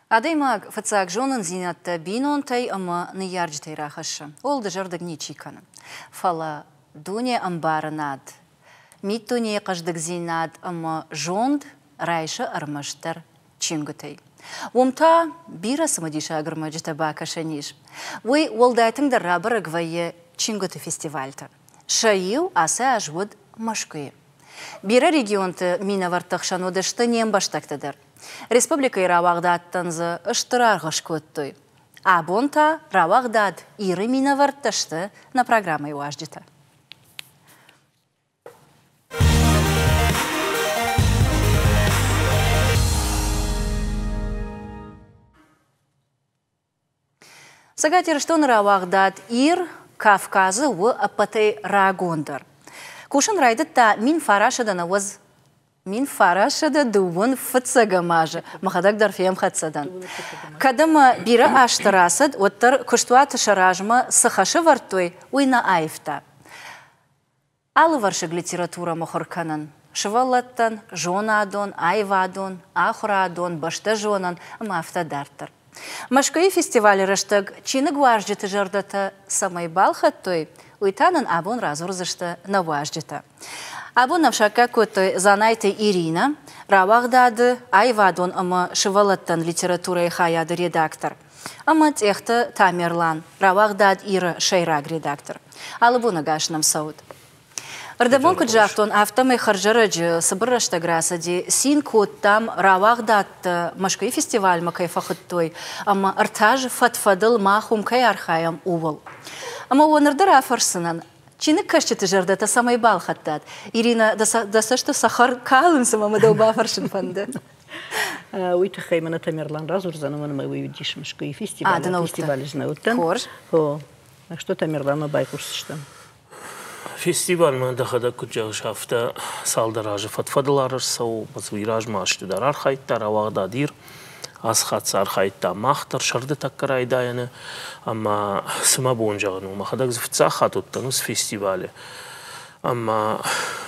Адӕймаг фыццаг зонындзинӕдтӕ бинонтӕй ӕмӕ ныййарджытӕй рахӕссы, ууыл дызӕрдыг ничи кӕны. Фӕлӕ дунеӕмбарынад, миддунейы хъӕздыгдзинад ӕмӕ зонд райсы ӕрмӕстдӕр чингуытӕй. Уым та бирӕ цымыдисаг ӕрмӕджытӕ бакӕсӕн ис. Уый уӕлдай тынгдӕр рабӕрӕг вӕййы чингуыты фестивальты. Сӕ иу ацы аз уыд Мӕскуыйы. Бирӕ регионты минӕвӕртты хсӕн уыдысты не мбӕстӕгтӕ дӕр. Республикӕйы рауагъдадтӕн дзы стыр аргъ скодтой. Абон та рауагъдад Иры минӕвӕрттӕ сты нӕ программӕйы уазджытӕ. Цӕгат Ирыстоны рауагъдад Ир Кавказы у ӕппӕтӕй рагондӕр. Кусын райдыдта 1991 фыццӕгӕм азы, мӕхӕдӕг дӕр фемхӕццӕ дӕн. Кӕд ӕмӕ бирӕ азты рацыд, уӕддӕр куыстуаты сӕ размӕ цы хӕс ӕвӕрдтой, уый нӕ аивта. Алывӕрсыг литературӕ мыхуыр кӕнын сывӕллӕттӕн, зонадон, аивадон, ахуырадон, бӕстӕзонӕн ӕмӕ афтӕ дарддӕр. Мӕскуыйы фестивалы рӕстӕг чиныгуарзджыты зӕрдӕтӕ цӕмӕй балхӕдтой, уый та нын абон радзурдзысты нӕ уазджытӕ. Абон нӕм саккаг кодтой Дзанайты Иринӕ, рауагъдады, аивадон ӕмӕ сывӕллӕттӕн литературӕйы хайады редактор, ӕмӕ Тъехты Тамерлан, рауагъдад Иры сӕйраг редактор. Алы бон ӕгас нӕм цӕут. Ӕрдӕбон куыд загътон, афтӕмӕй хӕрзӕрӕджы цыбыр рӕстӕг рацыди, цин кодтам, рауагъдадты Мӕскуыйы фестивальмӕ кӕй фӕхуыдтой ӕмӕ ӕртӕ азы фӕд-фӕдыл мах уым кӕй архайӕм, ууыл. Ӕмӕ уӕ ныр дӕр афӕрсдзынӕн, чиныгкӕсджыты зӕрдӕтӕ цӕмӕй балхӕдтат? Иринӕ, дӕ цӕсты цӕхӕр калынц ӕмӕ мӕ дӕу бафӕрсын фӕнды. Уый тыххӕй мӕнӕ Тамерлан радзурдзӕн, уымӕн ӕмӕ уый уыдис Мӕскуыйы фестивалы, фестивалы ӕз нӕ уыдтӕн. Хорз. Так что Тамерланмӕ байхъусдзыстӕм. Фестивальмӕ дӕхӕдӕг куыд зӕгъыс, афтӕ цалдӕр азы фӕд-фӕдыл арӕзт цӕуы. Уый размӕ азты дӕр архайдта рауагъдад Ир. Ацы хатт цы архайдта мах дӕр сӕрды тӕккӕ райдайӕны. Ӕмӕ цы мӕ бон зӕгъын у, мӕхӕдӕг дзы фыццаг хатт уыдтӕн уыцы фестивалы. Ӕмӕ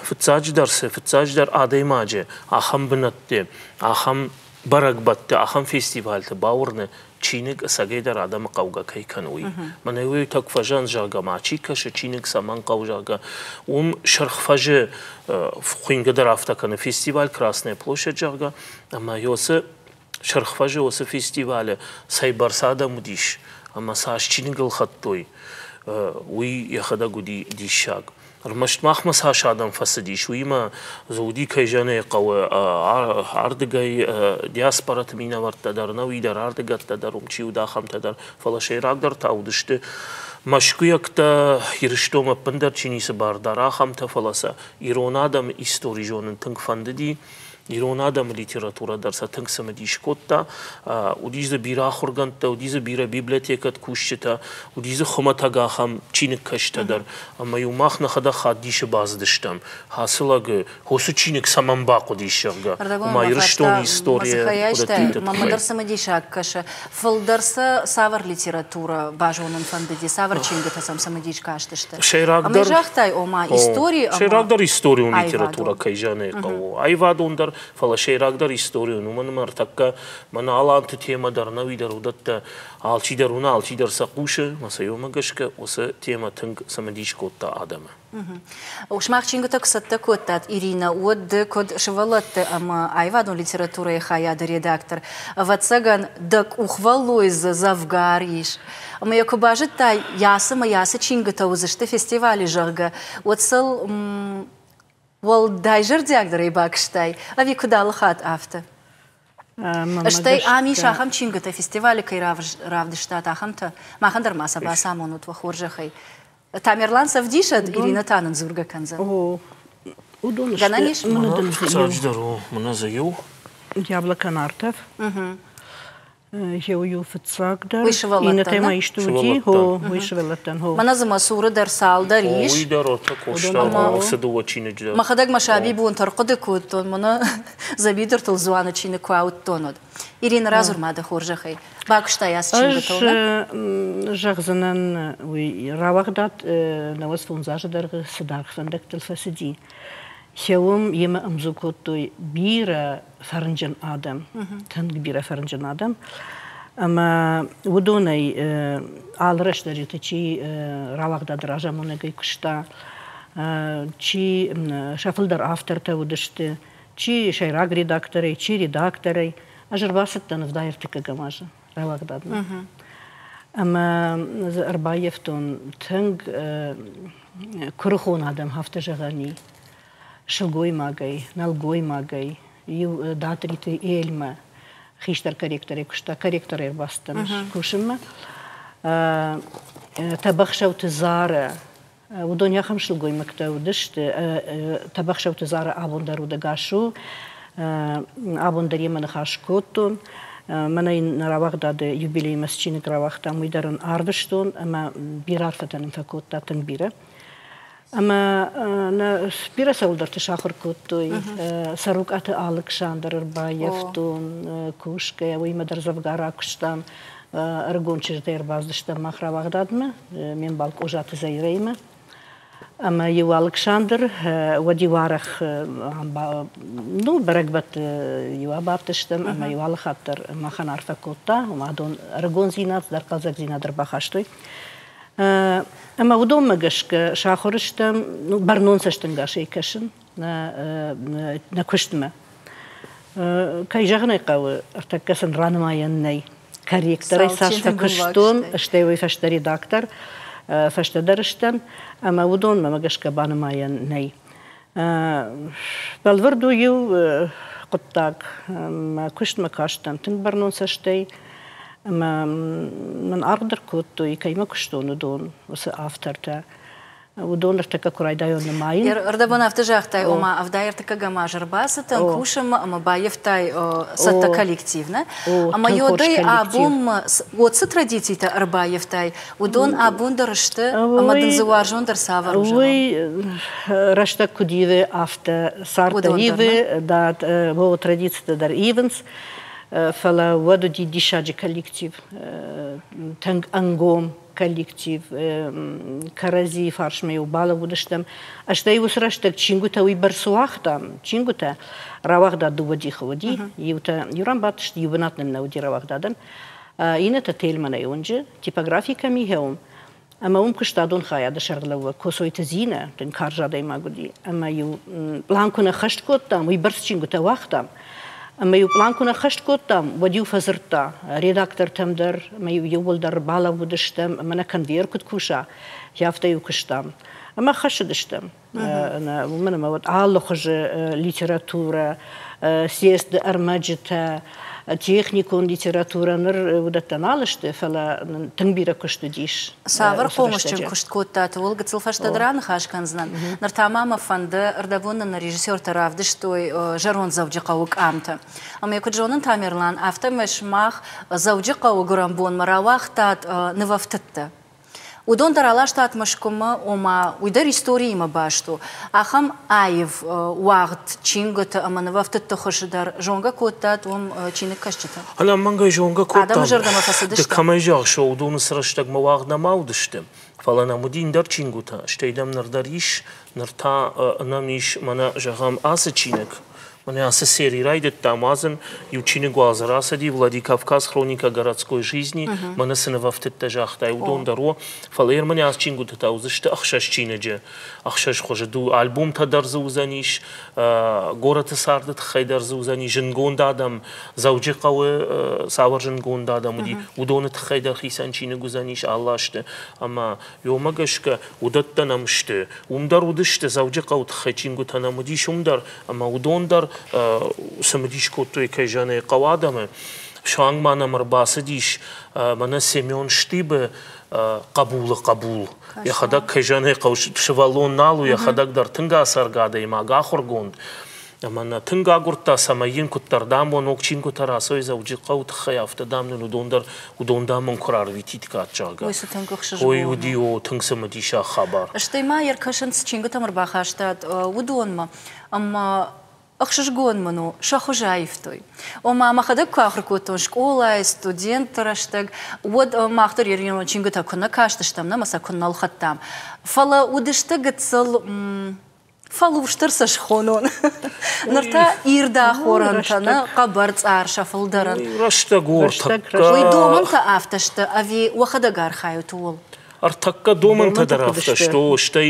фыццаджыдӕр цы, фыццаджыдӕр адӕймаджы ахӕм бынӕтты, ахӕм бӕрӕгбӕтты, ахӕм фестивальты бауырны, чиныг ӕцӕгӕйдӕр адӕмы хъӕугӕ кӕй кӕны, уый. Мӕнӕ уый тӕкк фӕзӕн, зӕгъгӕ, ма чи кӕсы, чиныг цӕмӕн хъӕуы, зӕгъгӕ, уым Сырх фӕзы хуыйнгӕ дӕр афтӕ кӕны фестиваль Красная площадь, зӕгъгӕ, ӕмӕ уыцы Сырх фӕзы уыцы фестивалы цӕйбӕрц адӕм уыдис ӕмӕ цас чиныг ӕлхӕдтой, уый йӕхӕдӕг уыди диссаг. Ӕрмӕст махмӕ цас адӕм фӕцыдис, уыимӕ дзы уыди, кӕй зӕгъын ӕй хъӕуы, ардыгӕй диаспораты минӕвӕрттӕ дӕр, нӕуи дӕр, ардыгӕттӕ дӕр, уым чи уыд, ахӕмтӕ дӕр. Фӕлӕ сӕйрагдӕр та уыдысты мӕскуыйӕгтӕ, Ирыстонмӕ ӕппындӕр чи ницы бар дары, ахӕмтӕ, фӕлӕ сӕ ирон адӕмы истори зонын тынг фӕндыди. Ирон адӕмы литературӕ дӕр сӕ тынг цымыдис кодта. Уыдис дзы бирӕ ахуыргӕндтӕ, уыди дзы бирӕ библиотекӕты кусджытӕ, уыди дзы хуымӕтӕг ахӕм чиныгкӕсджытӕ дӕр. Ӕмӕ-иу мах нӕхӕдӕг хатт дисы бацыдыстӕм, ацы лӕгы уыцы чиныг цӕмӕн бахъуыдис, зӕгъгӕ. Ома Ирыстоны историйӕ уыдӕтты Мӕнмӕ дӕр цымыдисаг кӕсы, фылдӕр сӕ цавӕр литературӕ базонын фӕндыди, цавӕр чингуытӕ сӕм цымыдис кастысты? Сӕйрагдӕр, Ӕмӕ загътай, ома истори ӕмӕ Сӕйрагдӕр историон литературӕ, кӕй зӕгъын ӕй хъӕуы. Аивадон дӕр, фӕлӕ сӕйрагдӕр историон, уымӕн ӕмӕ ӕртӕккӕ мӕнӕ аланты темӕ дӕр нӕуи дӕр уыдӕттӕ алчидӕр уыны, алчидӕр сӕ хъусы, ӕмӕ сӕ уымӕ гӕсгӕ уыцы темӕ тынг цымыдис кодта адӕмы. Сымах чингуытӕ куы цӕттӕ кодтат, Иринӕ, уӕд ды куыд сывӕллӕтты ӕмӕ аивадон литературӕйы хайады редактор, ӕвӕццӕгӕн, дӕ къухвӕллой дзы дзӕвгар ис. Ӕмӕ йӕ куы базыдтай, ясы ӕмӕ ясы чингуытӕ уыдзысты фестивалы, зӕгъгӕ, уӕд сыл уӕлдай зӕрдиагдӕрӕй бакуыстай, ӕви куыд алы хатт, афтӕ? Стӕй ам ис ахӕм чингуытӕ, фестивалы кӕй равдыстат, ахӕмтӕ. Махӕн дӕр ма сӕ бацамонут уӕ хорзӕхӕй. Тамерлан сӕ вдисӕд, Ирина та нын дзургӕ кӕндзӕн. О, уыдон сты. Гӕнӕн ис? Фыццаджыдӕр у, мӕнӕ дзы иу. Яблоко Нартов. Еу фыццагдӕр. Уый сывӕллӕттӕн, Иннӕтӕ ма исты уыди, хо, уый сывӕллӕттӕн, хо. Мӕнӕ дзы мӕ цуры дӕр цалдӕр ис. Уый дӕр ӕртӕ Къоста, уыцы дыууӕ чиныджы дӕр. Мӕхӕдӕг мӕ сабибонты ӕрхъуыды кодтон, мӕнӕ дзӕбидыртыл дзуаны чиныг куы ауыдтон, уӕд. Ирина, радзур ма дӕ хорзӕхӕй. Бакуыстай ацы чингуытыл, нӕ? Ӕз зӕгъдзынӕн, уый рауагъдад 95 азы дӕргъы цы даргъ фӕндӕгтыл фӕцыди. Сӕуым йемӕ ӕмдзу кодтой бирӕ фӕрнджын адӕм, тынг бирӕ фӕрнджын адӕм. Ӕмӕ уыдонӕй алы рӕстӕджыты чи рауагъдады разамонӕгӕй куыста, чи сӕ фылдӕр автортӕ уыдысты, чи сӕйраг редакторӕй, чи редакторӕй. Ӕз ӕрбацыдтӕн 73-ӕм азы рауагъдадмӕ. Ӕмӕ дзы ӕрбаййӕфтон тынг куырыхон адӕм, афтӕ зӕгъӕн и, сылгоймагӕй, нӕлгоймагӕй, иу Датриты Эльмӕ, хистӕр корректорӕй куыста, корректорӕй ӕрбацыдтӕн кусынмӕ. Тӕбӕхсӕуты Зарӕ, уыдон ахӕм сылгоймӕгтӕ уыдысты. Тӕбӕхсӕуты Зарӕ абон дӕр удӕгас у, абон дӕр йемӕ ныхас кодтон. Мӕнӕ йын нӕ рауагъдады юбилеймӕ цы чиныг рауагътам, уый дӕр ын арвыстон ӕмӕ бирӕ арфӕтӕ нын фӕкодта, тынг бирӕ. Ӕмӕ нӕ бирӕ цӕуылдӕрты сахуыр кодтой. Цӕрукъаты Алыксандр ӕрбаййӕфтон кусгӕйӕ, уыимӕ дӕр дзӕвгар акуыстам. Ӕрыгон чызджытӕ ӕрбацыдыстӕм мах рауагъдадмӕ, ме мбал Къозаты Заирӕимӕ. Ӕмӕ-иу Алыксандр уӕд-иу арӕх ну, бӕрӕгбӕтты-иу абадтыстӕм ӕмӕ-иу алы хатт дӕр махӕн арфӕ кодта, ома адон ӕрыгондзинад дӕр хъӕлдзӕгдзинад ӕрбахастой. Ӕмӕ уыдонмӕ гӕсгӕ сахуыр стӕм ну, бӕрнон цӕстӕнгасӕй кӕсын нӕ куыстмӕ. Кӕй зӕгъын ӕй хъӕуы, ӕртӕккӕ сын ранымайӕн нӕй. Корректорӕй цас фӕкуыстон, стӕй уый фӕстӕ редактор, фӕстӕдӕр стӕм, ӕмӕ уыдонмӕ мӕ гӕсгӕ банымайӕн нӕй. Бӕлвырд у иу хъуыддаг. Мӕ куыстмӕ кастӕн тынг бӕрнон цӕстӕй, ӕмӕ мын аргъ дӕр кодтой, кӕимӕ куыстон, уыдон, уыцы автортӕ. Уыдон ныртӕккӕ куы райдайон нымайын. Ӕрдӕбон афтӕ загътай, ома 73-ӕм аз ӕрбацыдтӕн кусынмӕ ӕмӕ баййӕфтай цӕттӕ коллектив, нӕ? Ӕмӕ йодӕй абонмӕ уӕд цы традицитӕ ӕрбаййӕфтай, уыдон абон дӕр сты ӕмӕ дын дзы уарзондӕр цавӕр у? Уый рӕстӕг куыд ивы, афтӕ цард дӕр ивы, традицитӕ дӕр ивынц. Фӕлӕ уӕд уыди диссаджы коллектив, тынг ӕнгом коллектив, кӕрӕдзийы фарсмӕ-иу балӕууыдыстӕм. Стӕй уыцы рӕстӕг чингуытӕ уыйбӕрц уагътам, чингуытӕ рауагъдад дыууӕ дихы уыди. Иутӕ иу ран бадтысты, иу бынат нын нӕ уыди рауагъдадӕн. Иннӕтӕ Тельманӕй уынджы, типографи кӕм и, уым. Ӕмӕ уым куыстадон хайады сӕргълӕууӕг Косойты Зинӕ, тынг карз адӕймаг уыди, ӕмӕ-иу пълан куы нӕ хӕст кодтам, уыйбӕрц чингуытӕ уагътам, Ӕмӕ-иу пълан куы нӕ хӕст кодтам, уӕд-иу фӕдзырдта редактортӕм дӕр, ӕмӕ-иу иууылдӕр балӕууыдыстӕм, ӕмӕ нӕ конвейер куыд куса, афтӕ-иу куыстам. Ӕмӕ хӕссыдыстӕм. Уымӕн ӕмӕ уӕд алы хуызы литературӕ, съезды ӕрмӕджытӕ, техникон литературӕ ныр уыдӕттӕ нал сты, фӕлӕ тынг бирӕ куыст уыдис. Цавӕр хъомысджын куыст кодтат, ууыл гыццыл фӕстӕдӕр аныхас кӕндзынӕн. Ныр та ма мӕ фӕнды, ӕрдӕбон нын нӕ режиссертӕ равдыстой зӕронд Дзӕуджыхъӕуы къамтӕ. Ӕмӕ куыд зонын, Тамерлан, афтӕмӕй сымах Дзӕуджыхъӕуы гуырӕнбонмӕ рауагътат нывӕфтыдтӕ. Уыдон дӕр аластат Мӕскуымӕ, ома уый дӕр историимӕ баст у. Ахӕм аив уагъд чингуыты ӕмӕ нывӕфтыдты хуызы дӕр зонгӕ кодтат уым чиныгкӕсджыты? Ӕнӕмӕнгӕй зонгӕ кодтам. Адӕмы зӕрдӕмӕ фӕцыдысты? Ды кӕмӕй зӕгъыс, уыдоны цы рӕстӕгмӕ уагъд нӕма уыдысты, фӕлӕ нӕм уыди ӕндӕр чингуытӕ, стӕй нӕм ныр дӕр ис, ныр та нӕм ис, мӕнӕ, зӕгъӕм, ацы чиныг. Мӕнӕ ацы сери райдыдтам уадзын, иу чиныг уал дзы рацыди, Владикавказ, хроника городской жизни, мӕнӕ цы нывӕфтыдтӕ загътай, уыдон дӕр о. Фӕлӕ йӕ мӕнӕ ацы чингуытӕ та уыдзысты ӕхсӕз чиныджы, ӕхсӕз хуызы. Альбомтӕ дӕр дзы уыдзӕнис, горӕты царды тыххӕй дӕр дзы уыдзӕни зындгонд адӕм, Дзӕуджыхъӕуы цавӕр зындгонд адӕм уыди, уыдоны тыххӕй дӕр хицӕн чиныг уыдзӕнис алы азты. Ӕмӕ уымӕ гӕсгӕ уыдӕттӕ нӕм сты. Уым дӕр уыдысты Дзӕуджыхъӕуы тыххӕй чингуытӕ нӕм уыдис уым дӕр, ӕмӕ уыдон дӕр цымыдис кодтой, кӕй зӕгъын ӕй хъӕуы адӕмы. Суанг ма нӕм ӕрбацыдис мӕнӕ Семен Штыбы хъӕбулы хъӕбул. Йӕхӕдӕг, кӕй зӕгъын ӕй хъӕуы, сывӕллон нал у, йӕхӕдӕг дӕр тынг ацӕргӕ адӕймаг, ахуыргонд. Ӕмӕ нӕ тынг агуырдта, цӕмӕй йын куыддӕр, дам, уӕ ног чингуытӕ рацӕуой Дзӕуджыхъӕуы тыххӕй, афтӕ, дам, нын уыдон дӕр, уыдон, дам, мын куы рарвитиккат, зӕгъгӕ. Уый цы тынг ӕхсызгон Ой, уыди, о, тынг цымыдисаг хабар. Стӕй ма йе ркӕсын цы чингуытӕм ӕрбахастат, уыдонмӕ. Ӕмӕ ӕхсызгон мын у, сӕ хуыз аивтой. Ома, мӕхӕдӕг куы ахуыр кодтон скъолайы, студентты рӕстӕг, уӕд мах дӕр ирон чингуытӕ куы нӕ кастыстӕм, нӕ ӕмӕ сӕ куы нӕ лхӕдтам. Фӕлӕ уыдысты гыццыл. Фӕлурсдӕр сӕ схонон. Ныр та ирд ахорӕнтӕ, нӕ хъӕбӕр цъар сӕ фылдӕрӕн. Рӕстӕг у ӕртӕккӕ. Уый домӕнтӕ афтӕ сты ӕви уӕхӕдӕг архайут ууыл? Ӕртӕккӕ домӕнтӕ дӕр афтӕ сты, стӕй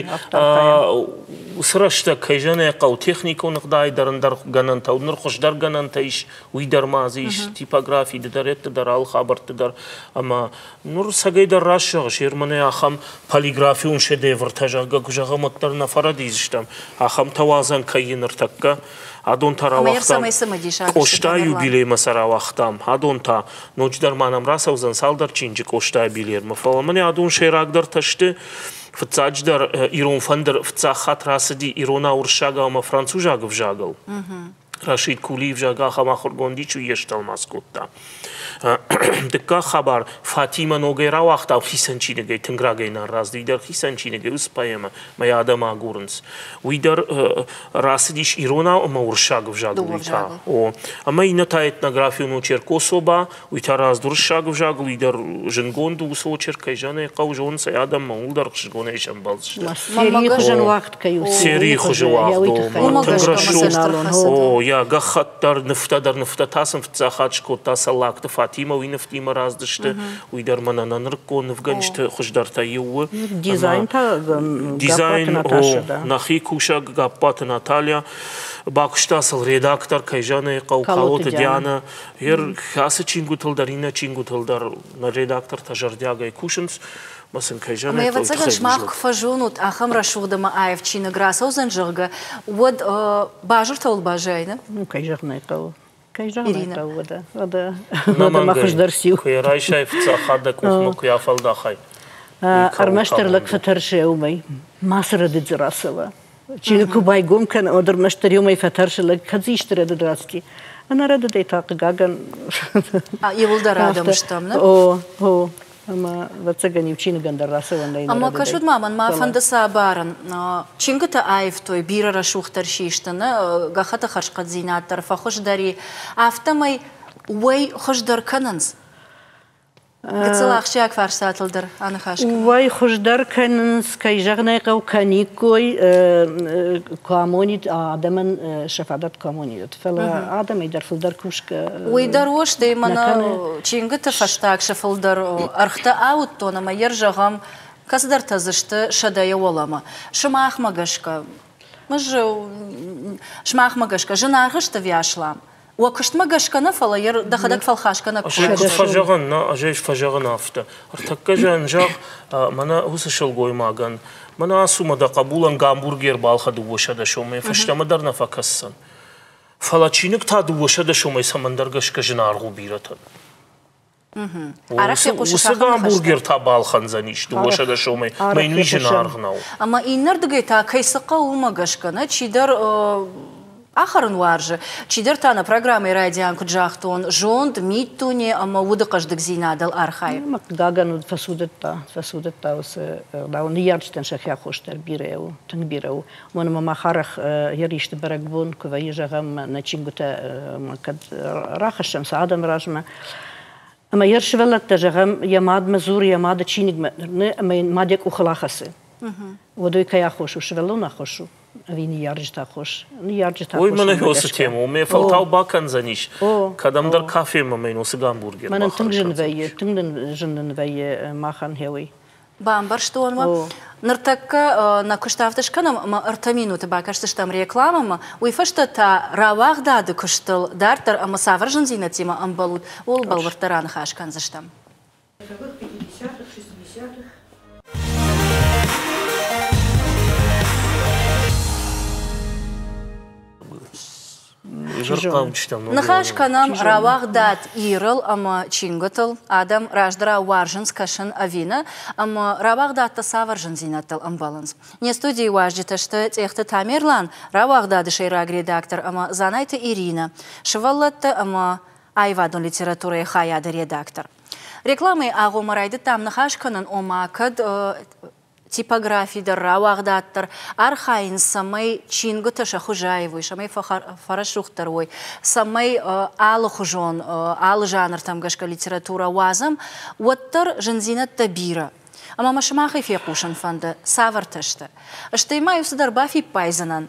уыцы рӕстӕг, кӕй зӕгъын ӕй хъӕуы, техникон ӕгъдауӕй дӕр ӕндӕр гӕнӕнтӕ, ныр хуыздӕр гӕнӕнтӕ ис, уый дӕр ма дзы ис, типографийы дӕр, ӕдты дӕр, алы хабӕртты дӕр. Ӕмӕ ныр цӕгӕй дӕр раст зӕгъыс, Ерманӕй ахӕм полиграфион шедевртӕ, зӕгъгӕ, куы зӕгъӕм, уӕддӕр нӕ фӕрӕдидзыстӕм. Ахӕмтӕ уадзӕн кӕй и ныртӕккӕ, адон та рауагътам. Къостайы юбилеймӕ сӕ рауагътам. Адон та ноджыдӕр ма нӕм рацӕудзӕн цалдӕр чинджы Къостайы юбилеймӕ. Фӕлӕ мӕнӕ адон сӕйрагдӕртӕ сты. Фыццаджыдӕр ирон фӕндыр фыццаг хатт рацыди иронау, уырыссагау ӕмӕ французаг ӕвзагыл. Рашид Кулиев, зӕгъгӕ, ахӕм ахуыргонд ис, уый йе стӕлмац кодта. Дыккаг хабар Фатимӕ ногӕй рауагъта хицӕн чиныгӕй, тынг рагӕй нӕ рацыд, уый дӕр хицӕн чиныгӕй, уыцы поэмӕ, мӕ йӕ адӕм агурынц. Уый дӕр рацыдис иронау ӕмӕ уырыссаг ӕвзагыл. Уый та. О. Ӕмӕ иннӕ та этнографион очерк Особа, уый та рацыд уырыссаг ӕвзагыл, уый дӕр зындгонд у уыцы очерк, кӕй зӕгъын ӕй хъӕуы, зонынц ӕй адӕм, ууыл дӕр ӕхсызгонӕй сӕмбӕлдзысты. Серийы хуызӕн уагъд кӕй у. Серийы хуызы уагъд у. Тынг рӕсугъд. О, йӕ гӕххӕтт дӕр, нывтӕ дӕр, нывтӕ та сын фыццаг хатт скодта Цӕллагты Фатимӕ, уый нывтимӕ раздысты. Уый дӕр мӕнӕ нӕ нырыккон нывгӕнджыты хуыздӕртӕй иу у. Дизайн та Дизайн, о, нӕхи кусӕг Гаппаты Наталья. Бакуыста сыл редактор, кӕй зӕгъын ӕй хъӕуы, Калоты Диана. Ацы чингуытыл дӕр, иннӕ чингуытыл дӕр нӕ редактортӕ зӕрдиагӕй кусынц. Мӕ сын кӕй зӕгъын ӕмӕ ӕвӕццӕгӕн сымах куы фӕзонут, ахӕм рӕсугъд ӕмӕ аив чиныг рацӕудзӕн, зӕгъгӕ, уӕд базыртӕ уыл баззайы, Ну, кӕй зӕгъын ӕй хъӕуы. Кӕй зӕгъын ӕй хъӕуы, уӕдӕ. Уӕдӕ, уӕдӕ мӕ хуыздӕр циу. Куы йӕ райсай фыццаг хатт дӕ къухмӕ куы афӕлдахай. Ӕрмӕстдӕр лӕг фӕтӕрсы уымӕй. Мацы рӕдыд дзы рацӕуа. Чиныг куы байгом кӕна, уӕд ӕрмӕстдӕр уымӕй фӕтӕрсы лӕг, кӕд дзы исты рӕдыд рацыди. Ӕнӕрӕдыдӕй та, хъыгагӕн... Иууылдӕр адӕм стӕм, нӕ? О, о. Ӕмӕ, ӕвӕццӕгӕн, иу чиныгӕн дӕр рацӕуӕн нӕй. Ӕмӕ кӕсут ма, мӕнмӕ фӕнды сӕ абарын. Чингуытӕ аивтой, бирӕ рӕсугъддӕр систы, нӕ гӕххӕтты хӕрзхъӕддзинад дӕр фӕхуыздӕр и. Афтӕмӕй уӕй хуыздӕр кӕнынц. Гыццыл ахсджиаг фарстатыл дӕр аныхас кӕнын. Уӕй хуыздӕр кӕнынц, кӕй зӕгъын ӕй хъӕуы, кӕниккой, куы амонид адӕмӕн сӕ фадат куы амонид. Фӕлӕ адӕмӕй дӕр фылдӕр кусгӕ Уый дӕр у, стӕй мӕнӕ чингуыты фӕстаг сӕ фылдӕр ӕргътӕ ауыдтон ӕмӕ йӕ зӕгъӕм, кӕцыдӕртӕ дзы сты сӕдӕйӕ уӕлӕмӕ. Сымахмӕ гӕсгӕ, сымахмӕ гӕсгӕ зынаргъ сты ӕви аслам? Уӕ куыстмӕ гӕсгӕ нӕ, фӕлӕ йӕ дӕхӕдӕг фӕлхасгӕнӕг куы Куыд фӕзӕгъын, нӕ, ӕз ӕй фӕзӕгъын афтӕ. Ӕртӕккӕ зӕгъын, зӕгъ, мӕнӕ уыцы сылгоймагӕн, мӕнӕ ацу мӕ дӕ хъӕбулӕн гамбургер балхӕ 200 сомӕй, фӕстӕмӕ дӕр нӕ фӕкӕсдзӕн. Фӕлӕ чиныг та 200 сомӕй цӕмӕндӕр гӕсгӕ зынаргъ у бирӕтӕн. Уыцы гамбургер та балхӕндзӕнис 200 сомӕй, мӕ йын уый зынаргъ нӕу. Ӕмӕ иннӕрдыгӕй та кӕй цы хъӕуы, уымӕ гӕсгӕ нӕ чидӕр ахӕрын уарзы, чидӕр та нӕ программӕйы райдиан куыд загътон, зонд, миддуне ӕмӕ уды хъӕздыгдзинадыл архайы. Ӕмӕ хъыгагӕн уыд фӕцудыдта, фӕцудыдта уыцы ӕгъдау. Ныййарджытӕн сӕхи аххос дӕр бирӕ у, тынг бирӕ у. Уымӕн ӕмӕ мах арӕх йӕ ристы бӕрӕгбон куы вӕййы, зӕгъӕм, нӕ чингуытӕ кӕд рахӕссӕм сӕ адӕмы размӕ. Ӕмӕ йӕ сывӕллӕттӕ, зӕгъӕм, йӕ мадмӕ дзуры, йӕ мады чиныгмӕ, ӕмӕ йын мад йӕ къухыл ахӕцы. Уӕд уый кӕй аххос у? Сывӕллоны аххос у ӕви ныййарджыты аххос? Ныййарджыты аххос. Уый мӕнӕ уыцы темӕ у. Мӕ фӕлтау бакӕндзӕнис. Кӕдӕмдӕр кафемӕ мӕ уыцы гамбургер Мӕнӕн тынг зын вӕййы, тынг зын вӕййы махӕн хеуый. Бамбӕрстон уӕ. Ныртӕккӕ нӕ куыст афтӕ скӕнӕм ӕмӕ 3 минуты бакӕсдзыстӕм рекламӕмӕ, уый фӕстӕ та рауагъдады куыстыл дарддӕр ӕмӕ цавӕр зындзинӕдтимӕ ӕмбӕлут, ууыл бӕлвырддӕр аныхас кӕндзыстӕм. 50-х, 60-х. Ныхас кӕнӕм рауагъдад Ирыл ӕмӕ чингуытыл. Адӕм раздӕрау уарзынц кӕсын ӕви нӕ, ӕмӕ рауагъдадтӕ цавӕр зындзинӕдтыл ӕмбӕлынц. Не студийы уазджытӕ сты Тъехты Тамерлан, рауагъдады сӕйраг редактор ӕмӕ Дзанайты Иринӕ, сывӕллӕтты ӕмӕ аивадон литературӕйы хайады редактор. Рекламӕйы агъоммӕ райдыдтам ныхас кӕнын, ома кӕд типографи дӕр, рауагъдад дӕр архайынц, цӕмӕй чингуытӕ сӕ хуыз аивой, цӕмӕй фӕрӕсугъддӕр уой, цӕмӕй алыхуызон, алы жанртӕм гӕсгӕ литературӕ уадзӕм, уӕддӕр зындзинӕдтӕ бирӕ. Ӕмӕ мӕ сымахӕй фехъусын фӕнды, цавӕртӕ сты. Стӕй ма иу цыдӕр бафиппайдзынӕн.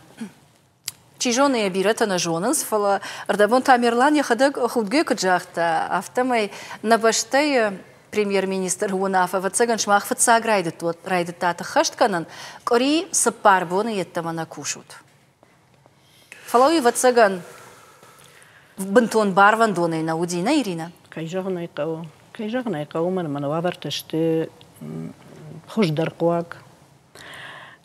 Чи зоны, йӕ бирӕтӕ нӕ зонынц, фӕлӕ ӕрдӕбон Тамерлан йӕхӕдӕг худгӕ куыд загъта, афтӕмӕй нӕ бӕстӕйы премьер-министры уынаффӕ, ӕвӕццӕгӕн, сымах фыццаг райдыдтат ӕххӕст кӕнын, къуыри цыппар боны йеддӕмӕ нӕ кусут. Фӕлӕ уый, ӕвӕццӕгӕн, бынтон барвӕндонӕй нӕ уыди, нӕ, Иринӕ? Кӕй зӕгъын ӕй хъӕуы, кӕй зӕгъын ӕй хъӕуы, мӕнӕ мӕнӕ уавӕртӕ сты хуыздӕрхъуаг.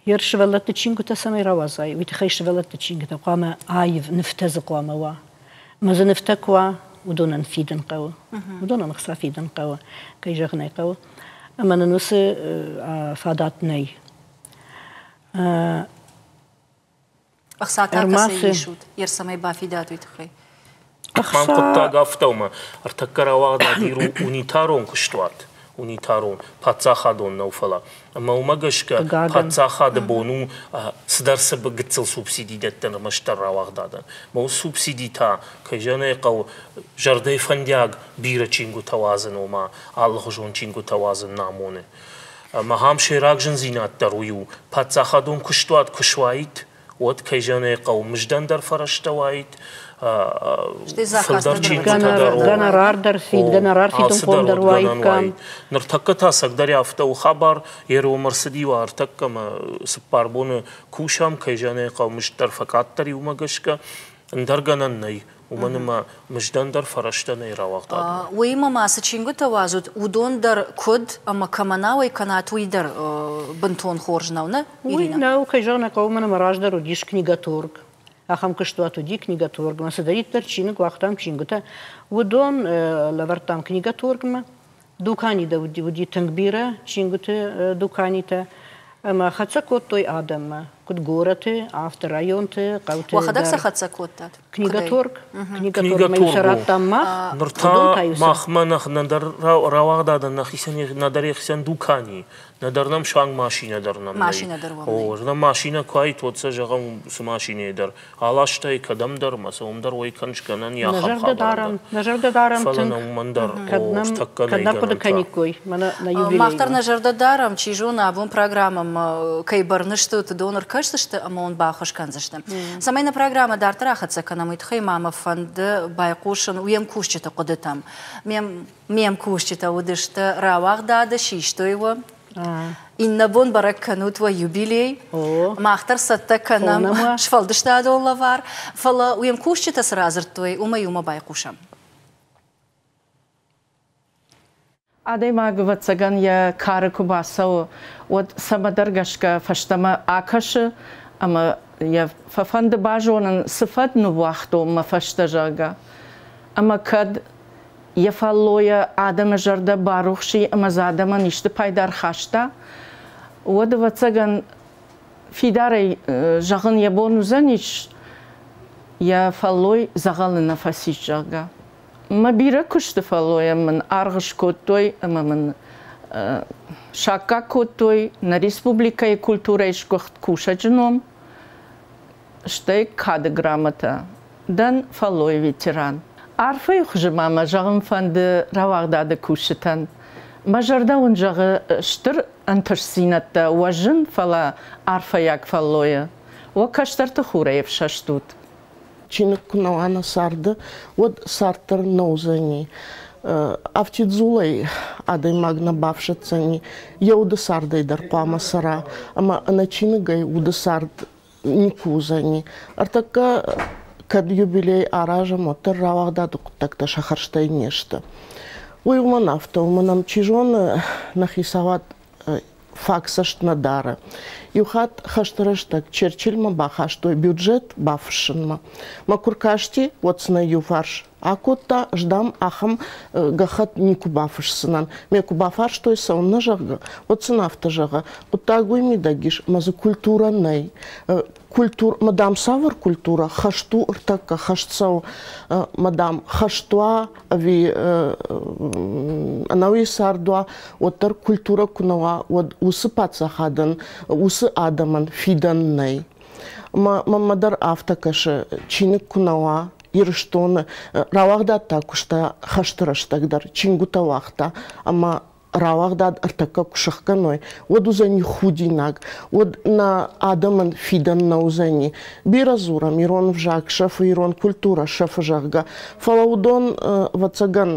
Йе сывӕллӕтты чингуытӕ цӕмӕй рауадзай, уый тыххӕй сывӕллӕтты чингуытӕ хъуамӕ аив нывтӕ дзы хъуамӕ уа. Ӕмӕ дзы нывтӕ куы уа, уыдонӕн фидын хъӕуы. Уыдонӕн ӕхца фидын хъӕуы, кӕй зӕгъын ӕй хъӕуы. Ӕмӕ нын уыцы фадат нӕй. Ӕхца та кӕцӕй исут, йе цӕмӕй бафидат, уый тыххӕй? Мӕн хъуыддаг афтӕ у, ӕртӕккӕ рауагъдад Ир у унитарон куыстуат, унитарон, паддзахадон нӕу, фӕлӕ. Ӕмӕ уымӕ гӕсгӕ паддзахады бон у цыдӕр гыццыл субсиди дӕттын ӕрмӕстдӕр рауагъдадӕн. Мӕ уыцы субсиди та, кӕй зӕгъын ӕй хъӕуы, зӕрдӕйы фӕндиаг бирӕ чингуытӕ уадзын, ома алыхуызон чингуытӕ уадзын нӕ амоны. Ӕмӕ ахӕм сӕйраг зындзинад дӕр уый у, паддзахадон куыстуат куы суаид, уӕд, кӕй зӕгъын ӕй хъӕуы, мыздӕн дӕр фӕрӕзтӕ уаид, фылдӕр чингуытӕ дӕр гонорар дӕр фид, гонорар фидынхъом дӕр уаиккам. Ныртӕккӕ та ӕцӕгдӕр афтӕ у хабар, Ером ӕрцыди ӕртӕккӕ ӕмӕ цыппар боны кусӕм, кӕй зӕгъын ӕй хъӕуы, мызд дӕр фӕкъаддӕр и уымӕ гӕсгӕ, ӕндӕр гӕнӕн нӕй. Уымӕн ӕмӕ мыздӕн дӕр фӕрӕзтӕ нӕй рауагъдадмӕ. Уыимӕ ма цы чингуытӕ уадзут, уыдон дӕр куыд ӕмӕ кӕмӕн ауӕй кӕнат, уый дӕр бынтон хорз нӕу, нӕ, Ирина? Уый нӕу, кӕй зӕгъын ӕй хъӕуы, уымӕн ӕмӕ раздӕр уыдис книготорг. Ахӕм куыстуат уыди книготоргмӕ. Цыдӕриддӕр чиныг уагътам чингуытӕ, уыдон лӕвӕрдтам книготоргмӕ. Дукани дӕр уыди тынг бирӕ чингуыты дуканитӕ ӕмӕ хӕццӕ кодтой адӕммӕ, куыд горӕты, афтӕ районты, хъӕуты. Уӕхӕдӕг сӕ хӕццӕ кодтат? Книготорг. Книготоргмӕ сӕ радтам мах. Ныр та махмӕ нӕдӕр рауагъдадӕн нӕхицӕн нӕдӕр йӕхицӕн дукани, нӕдӕр нӕм суанг машинӕ дӕр нӕм нӕй. Машинӕ дӕр уӕм нӕй. О, нӕ машинӕ куы уаид, уӕд сӕ зӕгъӕм, цы машинӕйы дӕр аластай кӕдӕмдӕр ӕмӕ сӕ уым дӕр уӕй кӕныс гӕнӕн и ахӕм хабар дӕр. Нӕ зӕрдӕ дарӕм Фӕлӕ нӕ уымӕн дӕр кӕд нӕм кӕд нӕ хъуыды кӕниккой мӕнӕ нӕ юбилеймӕ. Мах дӕр нӕ зӕрдӕ дарӕм, чи зоны, абон программӕмӕ кӕй бӕрны сты, уыдон ӕркӕсдзысты ӕмӕ уын баххуыс кӕндзысты. Цӕмӕй нӕ программӕ дарддӕр ахӕццӕ кӕнӕм, уый тыххӕй ма мӕ фӕнды байхъусын уе мкусджыты хъуыдытӕм. Ме мкусджытӕ уыдысты рауагъдады, систой уӕ. Иннӕ бон бӕрӕг кӕнут уӕ юбилей. Мах дӕр цӕттӕ кӕнӕм сфӕлдыстадон лӕвар. Фӕлӕ уе мкусджытӕ цы радзырдтой, уымӕ иумӕ байхъусӕм. Адӕймаг, ӕвӕццӕгӕн, йӕ кары куы бацӕуы, уӕд цӕмӕдӕр гӕсгӕ фӕстӕмӕ акӕсы ӕмӕ йӕ фӕфӕнды базонын, цы фӕд ныууагътон мӕ фӕстӕ, зӕгъгӕ. Ӕмӕ кӕд йӕ фӕллойӕ адӕмы зӕрдӕ барухс и ӕмӕ дзы адӕмӕн исты пайда ӕрхаста, уӕд, ӕвӕццӕгӕн, фидарӕй зӕгъын йӕ бон уыдзӕнис, йӕ фӕллой дзӕгъӕлы нӕ фӕцис, зӕгъгӕ. Мӕ бирӕ куысты фӕллойӕн мын аргъ скодтой ӕмӕ мын саккаг кодтой нӕ республикӕйы культурӕйы сгуыхт кусӕджы ном, стӕй кады грамотӕ. Дӕн фӕллойы ветеран. Арфӕйы хуызы ма мӕ зӕгъын фӕнды рауагъдады кусджытӕн. Мӕ зӕрдӕ уын зӕгъы стыр ӕнтыстдзинӕдтӕ уӕ зын, фӕлӕ арфӕйаг фӕллойы. Уӕ кӕстӕрты хурӕй ӕфсӕст ут. Чиныг куы нӕ уа нӕ царды, уӕд цард дӕр нӕ уыдзӕни. Афтид дзулӕй адӕймаг нӕ бафсӕддзӕни, йӕ уды цардӕй дӕр хъуамӕ цӕра, ӕмӕ ӕнӕ чиныгӕй уды цард никуы уыдзӕни. Ӕртӕккӕ кӕд юбилей аразӕм, уӕддӕр рауагъдады хъуыддӕгтӕ сӕ хӕрзтӕй не сты. Уый уымӕн афтӕ, уымӕн ӕм, чи зоны, нӕ хицауад фаг цӕст нӕ дары. Иу хатт хӕсты рӕстӕг Черчилльмӕ бахастой бюджет бафыссынмӕ. Мӕ куы ркасти, уӕд сын ӕй иуфарс акодта, ӕз, дам, ахӕм гӕххӕтт никуы бафысдзынӕн. Мӕ куы бафарстой, цӕуыннӕ, зӕгъгӕ, уӕд сын афтӕ зӕгъы, хъуыддаг уый мидӕг ис, ӕмӕ дзы культурӕ нӕй. Культур, мадам, цавӕр культурӕ? Хӕст у ӕртӕккӕ, хӕст цӕуы. Мадам, хӕст уа ӕви ӕнӕуи цард уа, уӕддӕр культурӕ куы нӕ уа, уӕд уыцы паддзахадӕн, уыцы адӕмӕн фидӕн нӕй. Мӕнмӕ дӕр афтӕ кӕсы, чиныг куы нӕ уа Ирыстоны, рауагъдад та куыста хӕсты рӕстӕг дӕр, чингуытӕ уагъта, ӕмӕ Рауагъдад ӕртӕккӕ куы сӕхгӕной, уӕд уыдзӕни худинаг, уӕд нӕ адӕмӕн фидӕн нӕ уыдзӕни. Бирӕ дзурӕм, ирон ӕвзаг сӕфы, ирон культурӕ сӕфы, зӕгъгӕ. Фӕлӕ уыдон, ӕвӕццӕгӕн,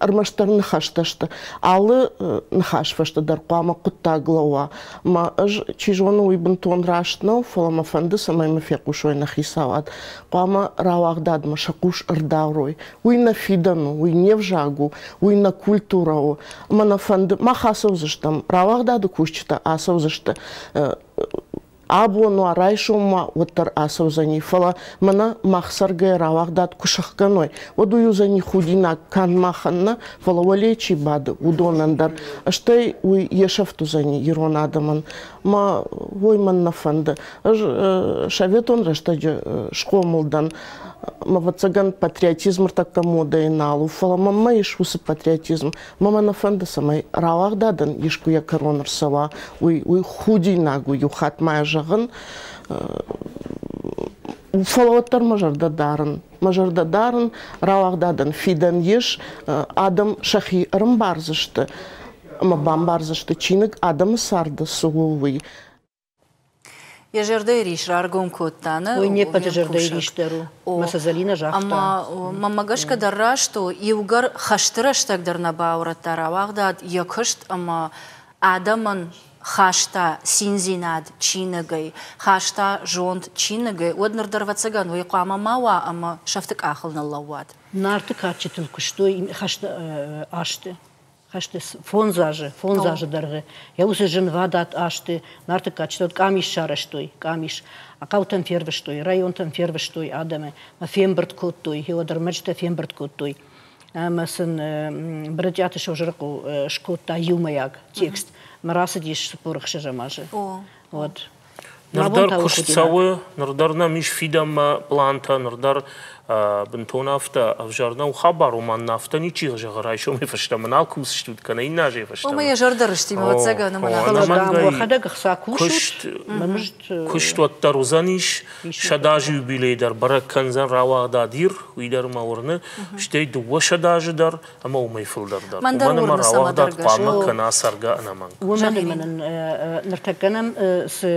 ӕрмӕстдӕр ныхӕстӕ сты. Алы ныхас фӕстӕ дӕр хъуамӕ хъуыддаг лӕууа. Мӕ ӕз, чи зоны, уый бынтон раст нӕу, фӕлӕ мӕ фӕнды, цӕмӕй мӕ фехъусой нӕ хицауад. Хъуамӕ рауагъдадмӕ сӕ хъус ӕрдарой. Уый нӕ фидӕн у, уый не взаг у, уый нӕ культурӕ у. Ӕмӕ нӕ фӕнды, мах ацӕудзыстӕм, рауагъдады кусджытӕ ацӕудзысты абон уа, райсом уа, уӕддӕр ацӕудзӕни. Фӕлӕ мӕнӕ мах цӕргӕйӕ рауагъдад куы сӕхгӕной, уӕд уый уыдзӕни худинаг канд махӕн нӕ, фӕлӕ уӕле чи бады, уыдонӕн дӕр. Стӕй уый йе сӕфт уыдзӕни ирон адӕмӕн. Мӕ уой мӕн нӕ фӕнды. Ӕз советон рӕстӕджы схъомыл дӕн. Ӕвӕццӕгӕн, патриотизм ӕртӕккӕ модӕйы нал у, фӕлӕ мӕнмӕ ис уыцы патриотизм. Мӕ нӕ фӕнды, цӕмӕй рауагъдадӕн искуы йӕ кӕрон ӕрцӕуа. Уый, уый худинаг у, иу хатт ма йӕ зӕгъын. Фӕлӕ уӕддӕр мӕ зӕрдӕ дарын. Мӕ зӕрдӕ дарын, рауагъдадӕн фидӕн ис, адӕм сӕхи ӕрӕмбардзысты ӕмӕ бамбардзысты, чиныг адӕмы царды цы у, уый. Йӕ зӕрдӕйы рис раргом кодта, нӕ? Уый не ппӕты зӕрдӕйы рис дӕр у. Мӕ сӕ Зӕлинӕ загъта. Ӕмӕ мӕнмӕ гӕсгӕ дӕр раст у, иугӕр хӕсты рӕстӕг дӕр нӕ баурӕдта рауагъдад йӕ куыст ӕмӕ адӕмӕн хаста циндзинад чиныгӕй, хаста зонд чиныгӕй, уӕд ныр дӕр, ӕвӕццӕгӕн, уый хъуамӕ ма уа ӕмӕ сӕфты къахыл ныллӕууӕд. Нарты кадджытыл куыстой хӕсты азты. Хӕсты 5 азы дӕргъы йӕ уыцы зынвадат азты Нарты кадджытӕ къамис сарӕзтой, къамис. Хъӕутӕм фервыстой, районтӕм фервыстой адӕмы, фембырд кодтой, гъеуӕд ӕрмӕджытӕ фембырд кодтой. Ӕмӕ сын Брытъиаты Созырыхъо скодта иумӕйаг текст. Мӕ рацыдис 46-ӕм азы. Уӕд Ныр дӕр куыст цӕуы, ныр дӕр нӕм ис фидӕнмӕ плантӕ, ныр дӕр бынтон афтӕ ӕвзӕр нӕу хабар, уымӕн афтӕ ничи зӕгъы райсомӕй фӕстӕмӕ нал кусыстут кӕнӕ иннӕ азӕй фӕстӕмӕ. Омӕ йӕ зӕрдӕ рыстимӕ, ӕвӕццӕгӕн, ӕмӕ уӕхӕдӕг ӕхца кусут, куыст уӕддӕр уыдзӕнис, 100 азы юбилей дӕр бӕрӕг кӕндзӕн рауагъдад Ир, уый дӕр мӕ уырны, стӕй 200 азы дӕр ӕмӕ уымӕй фылдӕр дӕр. Мӕн дӕр Уымӕн ӕмӕ уырны рауагъдад цӕмӕдӕр хъуамӕ гӕсгӕ. кӕна цӕргӕ ӕнӕмӕнг. Уымӕн ӕмӕ нын ныртӕккӕ нӕм цы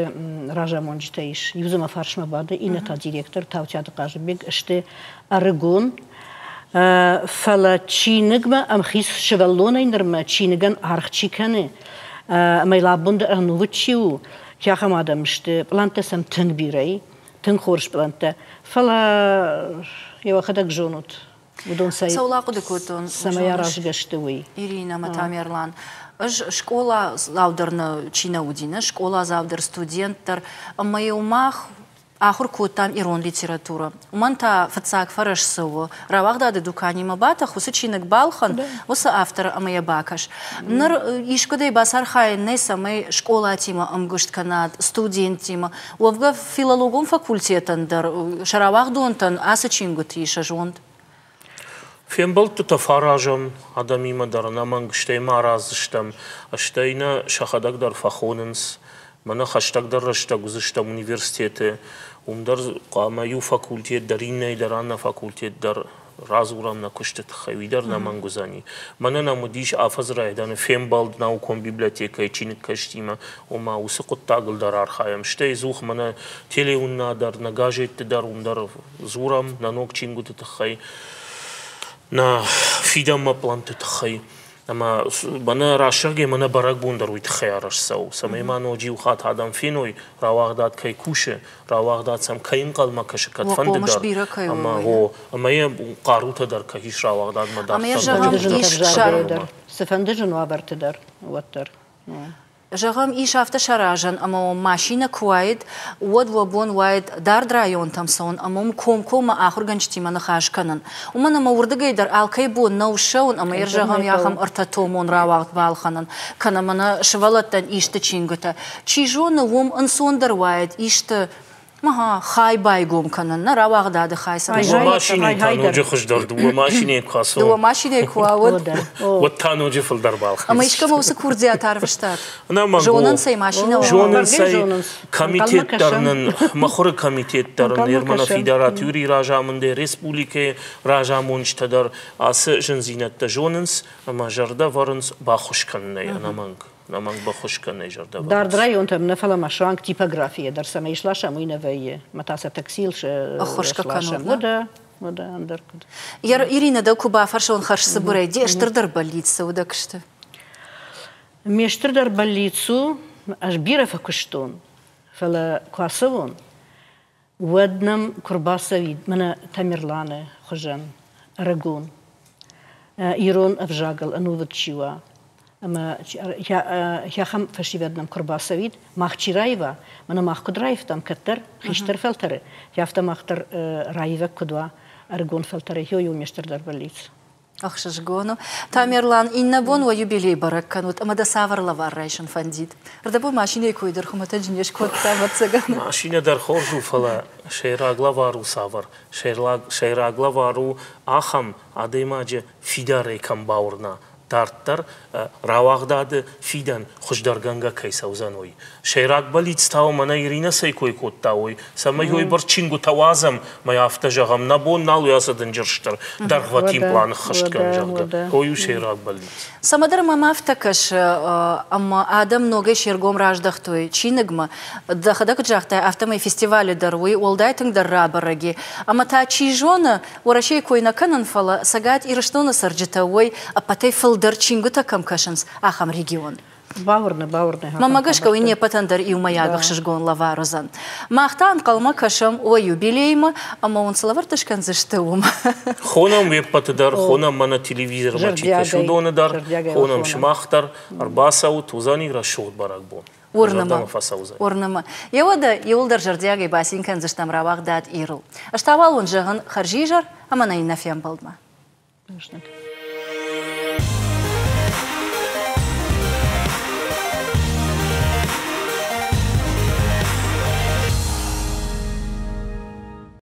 разамонджытӕ ис, иу дзы мӕ фарсмӕ бады, иннӕ та директор Таутиаты Хъазыбег сты ӕрыгон, фӕлӕ чиныгмӕ ӕмхиц сывӕллонӕй нырмӕ чиныгӕн аргъ чи кӕны ӕмӕ йыл абон дӕр ӕнувыд чи у, ахӕм адӕм сты. Пълӕнттӕ сӕм тынг бирӕ и, тынг хорз пълӕнттӕ, фӕлӕ йӕ уӕхӕдӕг зонут, уыдон цӕй Цӕуыл ахъуыды кодтон? Цӕмӕй аразгӕ сты, уый. Ирина ӕмӕ Тамерлан. Ӕз скъоладзау дӕр нӕ чи нӕ уыди, нӕ скъоладзау дӕр, студент дӕр, ӕмӕ-иу мах ахуыр кодтам ирон литературӕ. Уымӕн та фыццаг фӕрӕз цы у? Рауагъдады дуканимӕ батӕх, уыцы чиныг балхӕн, уыцы авторы ӕмӕ йӕ бакӕс. Ныр искуыдӕй бацархайын нӕй, цӕмӕй скъолатимӕ ӕмгуыст кӕнат, студенттимӕ. Уӕвгӕ филологон факультетӕн дӕр сӕ рауагъдонтӕн ацы чингуыты ис сӕ зонд. Фембӕлдтытӕ фӕаразӕм адӕмимӕ дӕр ӕнӕмӕнг, стӕй ма араздзыстӕм, стӕй нӕ сӕхӕдӕг дӕр фӕхонынц. Мӕнӕ хӕстӕгдӕр рӕстӕг уыдзыстӕм университеты, уым дӕр хъуамӕ иу факультет дӕр, иннӕйы дӕр, аннӕ факультет дӕр радзурӕм нӕ куысты тыххӕй, уый дӕр нӕмӕнг уыдзӕни. Мӕнӕ нӕм уыдис афӕдзы райдианы фембӕлд наукон библиотекӕйы чиныгкӕсджытимӕ, ома уыцы хъуыддагыл дӕр архайӕм. Стӕй ӕдзух мӕнӕ телеуынынад дӕр, нӕ газетты дӕр, уым дӕр дзурӕм нӕ ног чингуыты тыххӕй, нӕ фидӕнмӕ пълӕнтты тыххӕй. Ӕмӕ мӕнӕ рӕсӕгӕй мӕнӕ бӕрӕгбон дӕр уый тыххӕй арӕзт цӕуы, цӕмӕй ма ноджы иу хатт адӕм феной, рауагъдад кӕй кусы, рауагъдад сӕм кӕй ӕнхъӕлмӕ кӕсы кӕдфӕнды дӕр. Ӕмӕ о, ӕмӕ йӕ хъарутӕ дӕр кӕй ис рауагъдадмӕ дарддӕр. Цыфӕнды зын уавӕрты дӕр, уӕддӕр. Зӕгъӕм, ис афтӕ саразӕн, ӕмӕ уӕм машинӕ куы уаид, уӕд уӕ бон уаид дард районтӕм цӕуын ӕмӕ уым комкоммӕ ахуыргӕнджытимӕ ныхас кӕнын. Уымӕн ӕмӕ уырдыгӕй дӕр алкӕй бон нӕу ссӕуын ӕмӕ йӕ зӕгъӕм, ахӕм ӕртӕтомон рауагъд балхӕнын, кӕнӕ мӕнӕ сывӕллӕттӕн исты чингуытӕ. Чи зоны, уым ӕнцондӕр уаид исты Ага, хай байгом кӕнын, нӕ рауагъдады хай. Дыууӕ машинӕйы та ноджы хуыздӕр, дыууӕ машинӕйы куы ацӕуӕм. Дыууӕ машинӕйы куы уа, уӕд. Уӕд та ноджы фылдӕр балхӕндзысты. Ӕмӕ искӕмӕ уыцы курдиат арвыстат? Зонынц ӕй машинӕ? Зонынц ӕй, комитет дӕр нын, мыхуыры комитет дӕр ын Ермана Фидарат Юрийы разамындӕй республикӕйы разамонджытӕ дӕр ацы зындзинӕдтӕ зонынц ӕмӕ зӕрдӕ вӕрынц баххуыс кӕнынӕй ӕнӕмӕнг. Нӕмӕнг баххуыс кӕнӕй зӕрдӕ. Дард районтӕм нӕ, фӕлӕ ма суанг типографийӕ дӕр цӕмӕй сласӕм, уый нӕ вӕййы. Мӕ та сӕ таксийыл сласӕм. Уӕдӕ, уӕдӕ, ӕндӕр куыд. Ирина, дӕу куы бафӕрсон хӕрзцыбырӕй, де стырдӕр бӕллиц цы у дӕ куысты? Ме стырдӕр бӕллиц у, ӕз бирӕ фӕкуыстон, фӕлӕ куы ацӕуон, уӕд нӕм куы рбацӕуид мӕнӕ Тамерланы хуызӕн ӕрыгон, ирон ӕвзагыл ӕнувыд чи уа, ӕмӕ ахӕм фӕсивӕд нӕм куы рбацӕуид, мах чи раива, мӕнӕ мах куыд раивтам кӕддӕр хистӕр фӕлтӕры, афтӕ мах дӕр раивӕг куыд уа ӕрыгон фӕлтӕры, иу ме стырдӕр бӕллиц. Ӕхсызгон у. Тамерлан, иннӕ бон уӕ юбилей бӕрӕг кӕнут ӕмӕ дӕ цавӕр лӕвар райсын фӕндид? Рдӕбон машинӕйы кой дӕр хуымӕтӕджы не скодта, ӕвӕццӕгӕн. Машинӕ дӕр хорз у, фӕлӕ сӕйраг лӕвар у цавӕр? Сӕйраг лӕвар у ахӕм, адӕймаджы фидарӕй кӕм бауырна, дарддӕр рауагъдады фидӕн хуыздӕргӕнгӕ кӕй цӕудзӕн, уый. Сӕйраг бӕллиц та у, мӕнӕ Иринӕ цӕй кой кодта, уый, цӕмӕй уыйбӕрц чингуытӕ уадзӕм, мӕ афтӕ зӕгъӕм, нӕ бон нал у ацы дынджыр стыр дӕргъвӕтин план ӕххӕст кӕнын, зӕгъгӕ. Уый у сӕйраг бӕллиц. Цӕмӕдӕр мӕм афтӕ кӕсы, ӕмӕ адӕм ногӕй се ргом раздӕхтой чиныгмӕ. Дӕхӕдӕг куыд загътай, афтӕмӕй фестивалы дӕр уый уӕлдай тынгдӕр рабӕрӕг и. Ӕмӕ та, чи зоны, Уӕрӕсейы кой нӕ кӕнын, фӕлӕ Цӕгат Ирыстоны цӕрджытӕ уой ӕппӕтӕй фылдӕр чингуытӕ кӕм кӕсынц, ахӕм регион. Бауырны, бауырны. Мӕнмӕ гӕсгӕ, уый не ппӕтӕн дӕр иумӕйаг ӕхсызгон лӕвар уыдзӕн. Мах та ӕнхъӕлмӕ кӕсӕм уӕ юбилеймӕ ӕмӕ уын цы лӕвӕрттӕ скӕндзысты, уымӕ. Хонӕм уе ппӕты дӕр, хонӕм мӕнӕ телевизормӕ чи кӕсы, уыдоны дӕр, хонӕм сымах дӕр. Ӕрбацӕут, уыдзӕни рӕсугъд бӕрӕгбон. Уырны мӕ, уырны мӕ. Еуӕдӕ иуылдӕр зӕрдиагӕй бацин кӕндзыстӕм рауагъдад Ирыл. Ӕз та уал уын зӕгъын хӕрзизӕр ӕмӕ нӕ иннӕ фембӕлдмӕ. Бузныг.